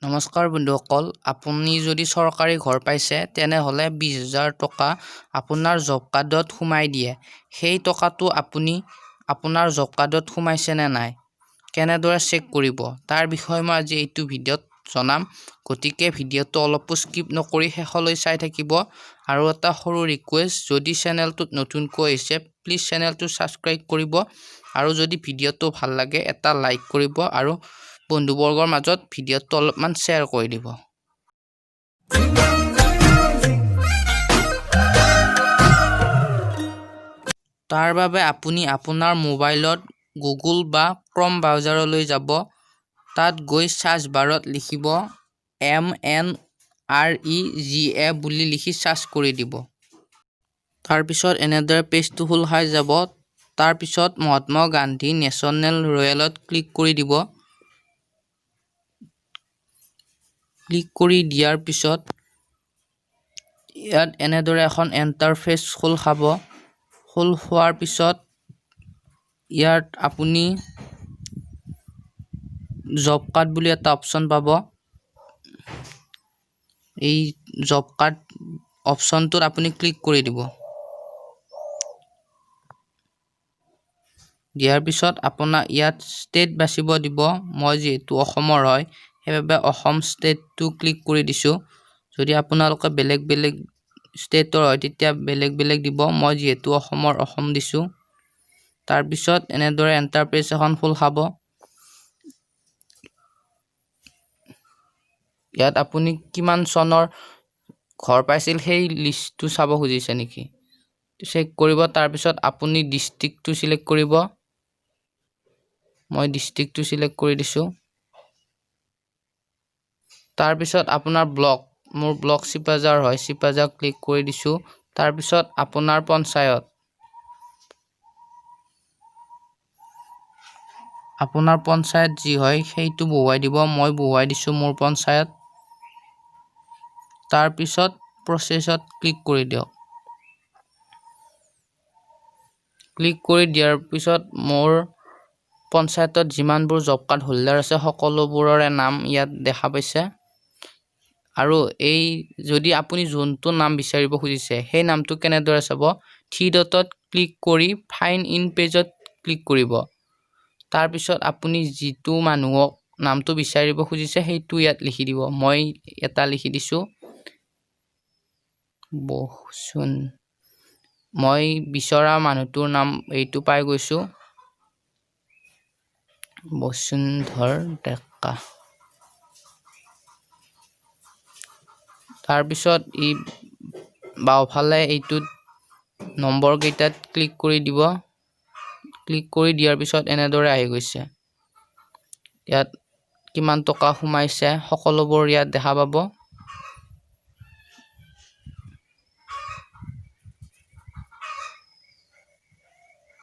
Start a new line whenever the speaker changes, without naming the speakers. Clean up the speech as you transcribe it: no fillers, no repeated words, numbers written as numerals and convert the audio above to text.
নমস্কাৰ বন্ধুসকল, আপুনি যদি চৰকাৰী ঘৰ পাইছে তেনেহ'লে 20,000 টকা আপোনাৰ জব কাৰ্ডত সোমাই দিয়ে। সেই টকাটো আপুনি আপোনাৰ জব কাৰ্ডত সোমাইছেনে নাই কেনেদৰে চেক কৰিব তাৰ বিষয়ে মই আজি এইটো ভিডিঅ'ত জনাম। গতিকে ভিডিঅ'টো অলপো স্কিপ নকৰি শেষলৈ চাই থাকিব। আৰু এটা সৰু ৰিকুৱেষ্ট, যদি চেনেলটোত নতুনকৈ আহিছে প্লিজ চেনেলটো ছাবস্ক্ৰাইব কৰিব আৰু যদি ভিডিঅ'টো ভাল লাগে এটা লাইক কৰিব আৰু বন্ধুবৰ্গৰ মাজত ভিডিঅ'টো অলপমান শ্বেয়াৰ কৰি দিব। তাৰ বাবে আপুনি আপোনাৰ মোবাইলত গুগল বা ক্ৰম ব্ৰাউজাৰলৈ যাব। তাত গৈ চাৰ্চ বাৰত লিখিব MNREGA বুলি লিখি চাৰ্চ কৰি দিব। তাৰপিছত এনেদৰে পেজটো খোল খাই যাব। তাৰপিছত মহাত্মা গান্ধী নেশ্যনেল ৰয়েলত ক্লিক কৰি দিব। ক্লিক কৰি দিয়াৰ পিছত ইয়াত এনেদৰে এখন এণ্টাৰফেচ খোল খাব। খোল খোৱাৰ পিছত ইয়াত আপুনি জব কাৰ্ড বুলি এটা অপশ্যন পাব। এই জব কাৰ্ড অপশ্যনটোত আপুনি ক্লিক কৰি দিব। দিয়াৰ পিছত আপোনাক ইয়াত ষ্টেট বাচিব দিব। মই যিহেতু অসমৰ হয় সেইবাবে অসম ষ্টেটটো ক্লিক কৰি দিছোঁ। যদি আপোনালোকে বেলেগ বেলেগ ষ্টেটৰ হয় তেতিয়া বেলেগ বেলেগ দিব। মই যিহেতু অসমৰ অসম দিছোঁ। তাৰপিছত এনেদৰে এণ্টাৰপ্ৰাইজ এখন খোল খাব। ইয়াত আপুনি কিমান চনৰ ঘৰ পাইছিল সেই লিষ্টটো চাব খুজিছে নেকি চেক কৰিব। তাৰপিছত আপুনি ডিষ্ট্ৰিক্টটো চিলেক্ট কৰিব। মই ডিষ্ট্ৰিক্টটো চিলেক্ট কৰি দিছোঁ। তাৰপিছত আপোনাৰ ব্লক, মোৰ ব্লক চিপাঝাৰ হয়, চিপাঝাৰ ক্লিক কৰি দিছোঁ। তাৰপিছত আপোনাৰ পঞ্চায়ত, আপোনাৰ পঞ্চায়ত যি হয় সেইটো বহুৱাই দিব। মই বহুৱাই দিছোঁ মোৰ পঞ্চায়ত। তাৰপিছত প্ৰচেছত ক্লিক কৰি দিয়ক। ক্লিক কৰি দিয়াৰ পিছত মোৰ পঞ্চায়তত যিমানবোৰ জব কাৰ্ড হোল্ডাৰ আছে সকলোবোৰৰে নাম ইয়াত দেখা পাইছে। আৰু এই যদি আপুনি যোনটো নাম বিচাৰিব খুজিছে সেই নামটো কেনেদৰে চাব, থ্ৰী ডটত ক্লিক কৰি ফাইণ্ড ইন পেজত ক্লিক কৰিব। তাৰপিছত আপুনি যিটো মানুহক নামটো বিচাৰিব খুজিছে সেইটো ইয়াত লিখি দিব। মই এটা লিখি দিছোঁ, বচোন। মই বিচৰা মানুহটোৰ নাম এইটো পাই গৈছোঁ, বসুন্ধৰ ডেকা। তাৰপিছত ই বাওঁফালে এইটোত নম্বৰকেইটাত ক্লিক কৰি দিব। ক্লিক কৰি দিয়াৰ পিছত এনেদৰে আহি গৈছে। ইয়াত কিমান টকা সোমাইছে সকলোবোৰ ইয়াত দেখা পাব।